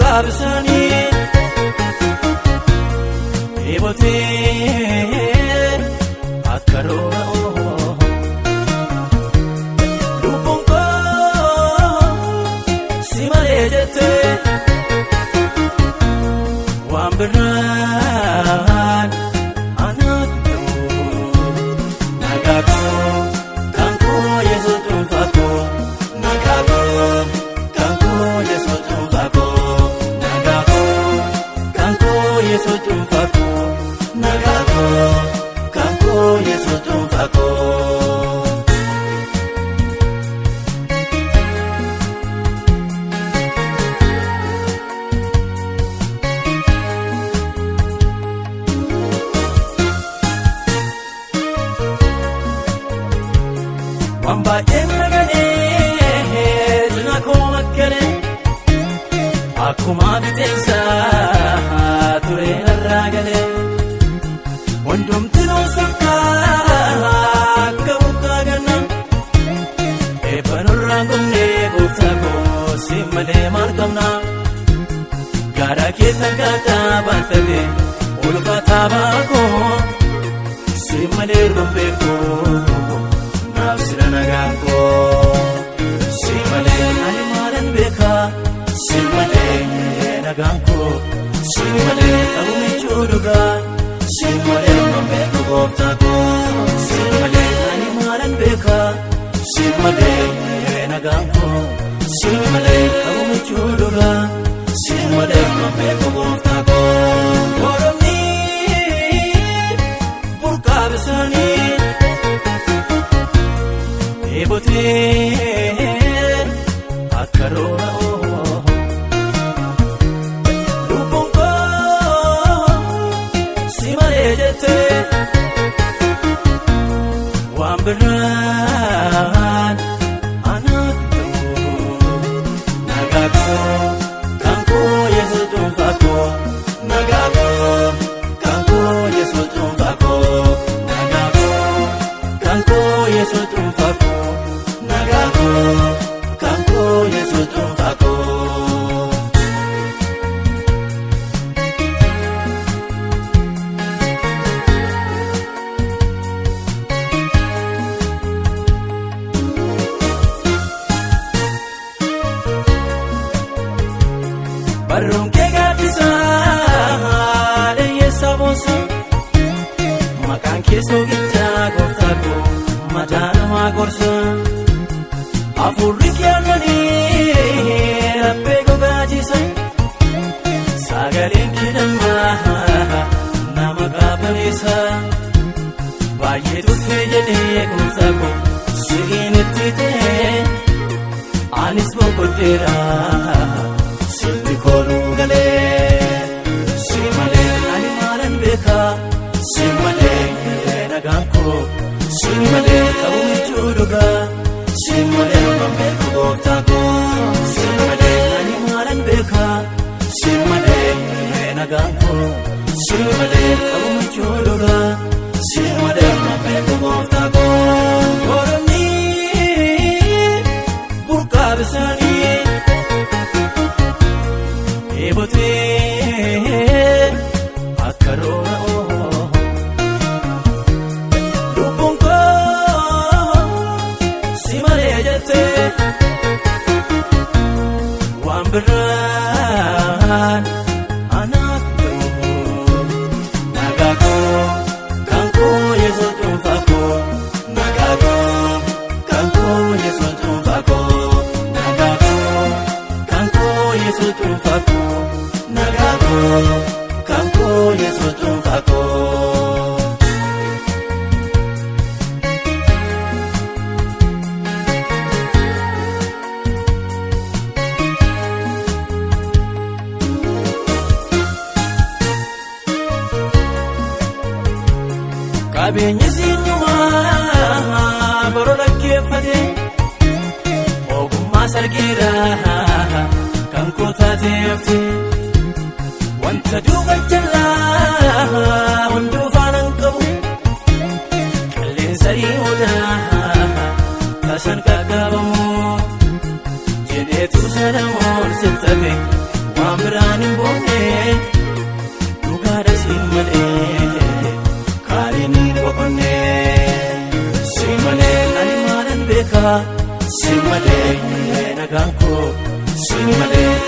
Burqaa bishaanii dheebotee akka rooba lubbuun koo si malee jettee waan biraan anaatu nagaa koo kan koo Yesuus dhuunfaa koo nagaa koo kan koo Yesuus dhuunfaa koo nagaa koo kan koo Yesuus dhuunfaa koo nagaa koo kan koo Yesuus dhuunfaa koo. Waan baay'een nagalee jina koo makkalee akkuma fixeensa ture narraa galee hundumtinuu sakkaa akka bokkaa ganna eebba nurraan gomnee gooftaa koo si malee maal qabna gaara keessa gaadaa baattate ulfaataa baakoo si malee rombee koo. Naaf sira nagaan koo si malee ani maalan beekaa si malee nagaan koo si malee qabu michuu dhugaa si malee man beeku gooftaa koo si malee ani maalan beekaa si malee nagaan koo si malee qabu michuu dhugaa si malee man beeku gooftaa koo. Oromni burqaa bishaanii. Dheebotee akka rooba lubbuun koo si malee jettee waan biraan anaatu nagaa koo kan koo Yesuus dhuunfaa koo nagaa koo kan koo Yesuus dhuunfaa koo nagaa koo kan koo Yesuus dhuunfaa koo. Nagaa koo kan koo Yesuus dhuunfaa koo. Barruun kee gaaddisaa dheeyyeessa boonsa maqaan kee soogichaa gooftaa koo mataa namaa gorsa. Hafuurri kee aannanii laphee gogaachisa sagaleen kee dammaa nama qaabaneessa baay'ee tuffee jedhee gooftaa koo si'iin itti ta'e anis boqodheera sitti kooluu galee si malee ani maalan beekaa si malee nagaan koo si malee qabu michuu dhugaa. Si malee man beeku gooftaa koo si malee ani maalan beekaa si malee nagaan koo si malee qabu michuu dhugaa si malee man beeku gooftaa koo. Oromni burqaa bishaanii dheebotee akka rooba lubbuun koo si malee jettee waan biraan anaatu nagaa koo kan koo Yesuus dhuunfaa koo nagaa koo kan koo Yesuus dhuunfaa koo nagaa koo kan koo Yesuus dhuunfaa koo nagaa koo kan koo Yesuus dhuunfaa koo. Qabeenyi siinyumaa baroo dhaggeeffate ogummaa sargeeraa kan koo taateefte wanta duuba jalaa hunduu faana hin qabu qilleensa dhiyoodhaa tasan qaqqabamu jedheetu sanamoon sittafe Waan biraan hin boonne dhugaadha siin malee kaaliin hin boqonne. Si malee ani maalan beekaa, si malee nagaan koo, si malee.